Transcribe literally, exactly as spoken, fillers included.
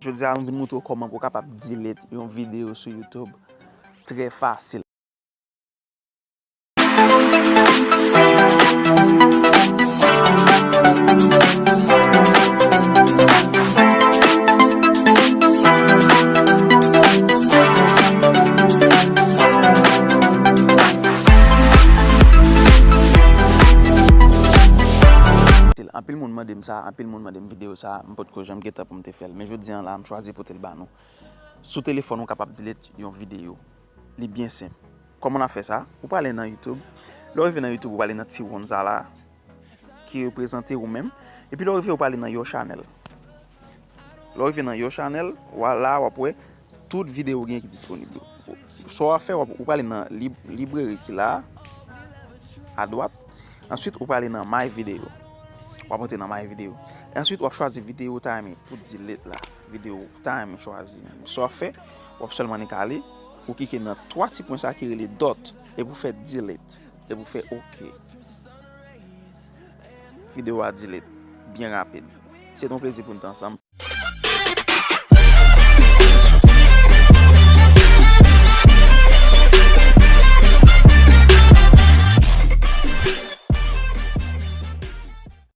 Jodi a, m vin montre w kòman pou w kapab delete yon videyo sou YouTube trè fasil. Anpil moun mande m sa, anpil moun mande m videyo sa, m potko janm gen tan pou m te fè l. Men jodi a la, m chwazi pote l ba nou. Sou telefòn, ou kapab delete yon videyo. Li byen senp. Kòman n ap fè sa? Ou prale nan YouTube. Lè w rive nan YouTube, ou prale nan ti wonn sa la, ki reprezante ou menm. Epi lè w rive, ou prale nan Your Channel. Lè w rive nan Your Channel, w a la, w ap wè tout videyo ou gen ki disponib yo. Sa w ap fè, w ap, ou prale nan lib-, libreri ki la, adwat. Answit, ou prale nan My Video. W ap antre nan My Video. Answit, w ap chwazi videyo ou ta renmen pou delete la. Videyo ou ta renmen chwazi. Sa w ap fè, w ap sèlman annik ale, ou klike nan twa ti pwen sa ki rele dot, epi w fè delete, epi w fè OK. Videyo a delete byen rapid. Se te yon plezi pou n te ansanm.